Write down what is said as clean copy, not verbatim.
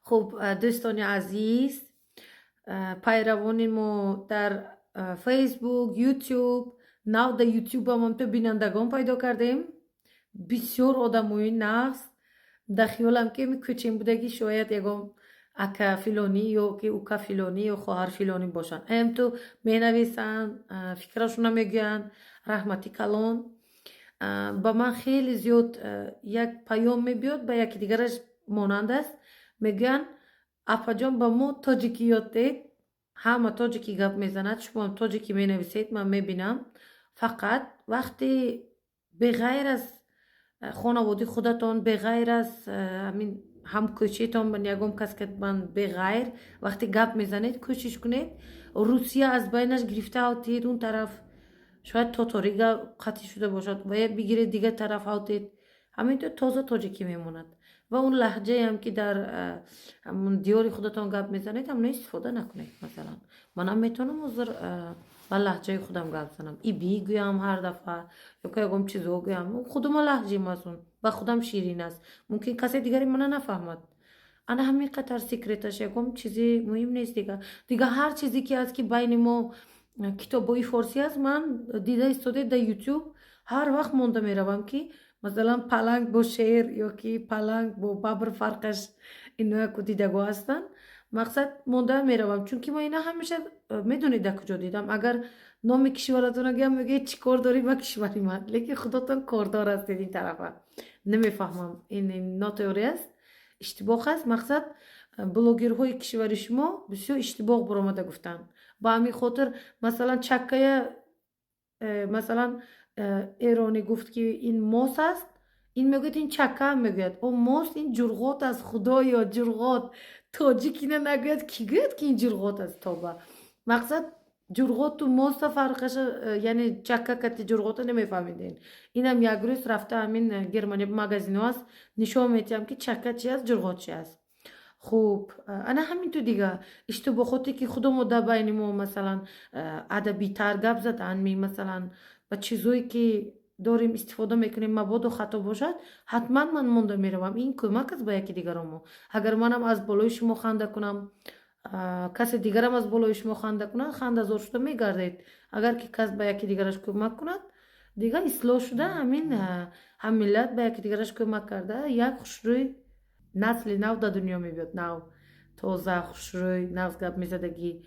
Хуб, дӯстони азиз, пайравони мо дар Фейсбук, Ютуб, нав дар Ютубам ҳамто бинандагон пайдо кардем. Бисёр одамои нағз. Дар хиёлам, ки кӯчем будагӣ, шояд ягон ака филонӣ ё ки ука филонӣ ё хоҳар филонӣ бошанд. Ҳамту менависанд, фикрашона мегӯянд. Раҳмати калон. Ба ман хеле зиёд як паём мебиёд, ба яки дигараш монанд аст. Мегӯянд: «Апаҷон, ба мо тоҷикӣ ёд дед». Ҳама тоҷикӣ гап мезанад, шумоам тоҷикӣ менависед, ман мебинам. Фақат вақте беғайр аз хонаводаи худатон, беғайр аз ҳамин ҳамкӯчаетон, ягон кас ки ман беғайр, вақте гап мезанед, кӯшиш кунед русия аз байнаш гирифта ҳавтед. Он тараф шояд тоторига қатъӣ шуда бошад ва я бигиред, дигар тараф ҳавтед. Ҳаминтур тоза тоҷикӣ мемонад. Ва он лаҳҷаам, ки дар ҳамон диёри худатон гап мезанед, ҳамона истифода накунед. Масалан, манам метавонам ҳозир ба лаҳҷаи худам гап занам, иби гӯям ҳар дафъа ё ки ягон чизо гӯям. Худума лаҳҷим аст, он ба худам ширин аст, мумкин касе дигаре мана нафаҳмад. Ана ҳамин қадар секреташ, ягон чизи муҳим нест. Дига ҳар чизе ки аст, ки байни мо китобҳои форсӣ аст, ман дида истода, дар Ютуб ҳар вақт монда меравам, ки масалан, паланг бо шер ё ки паланг бо бабр фарқаш, ино яку дидагоҳ ҳастанд. Мақсад, монда меравам, чунки ман ина ҳамеша, медонед, дар куҷо дидам. Агар номи кишваратонро гӯям, мегӯед: «Чӣ кор дорӣ ба кишвари ман?» Лекин худотон кордор ҳастед. Ин тарафа намефаҳмам, ин нотеорӣ аст, иштибоҳ аст. Мақсад, блогерҳои кишвари шумо бисёр иштибоҳ баромада гуфтанд. Ба ҳамин хотир, масалан, чаккая, масалан, эронӣ гуфт, ки ин мос аст, ин мегӯяд, ин чакка мегӯяд. О, мос ин ҷурғот аст. Худоё, ҷурғот! Тоҷик ина нагӯяд, кӣ гӯяд, ки ин ҷурғот аст? Тоба! Мақсад, ҷурғоту моса фарқаша, яъне чакка кати ҷурғота намефаҳмидем. Инам як рӯз рафта, ҳамин Германия магазино аст, нишон метиҳам, ки чакка чи аст, ҷурғот чи аст. Хуб, ана ҳамин ту. Дига иштибоҳоте, ки худамо дар байни мо, масалан, адабитар гап задан, масалан, ба чизое, ки дорем, истифода мекунем, мабодо хато бошад, ҳатман ман монда меравам. Ин кӯмак аст ба яки дигаромо. Агар манам аз болои шумо ханда кунам, касе дигарам аз болои шумо ханда кунад, хандазор шуда мегардед. Агар ки кас ба яки дигараш кӯмак кунад, дигар ислоҳ шуда, ҳамин ҳам миллат ба яки дигараш кӯмак карда, як хушрӯй насли нав дар дунё мебиёд, нав, тоза, хушрӯй, нағз гап мезадагӣ.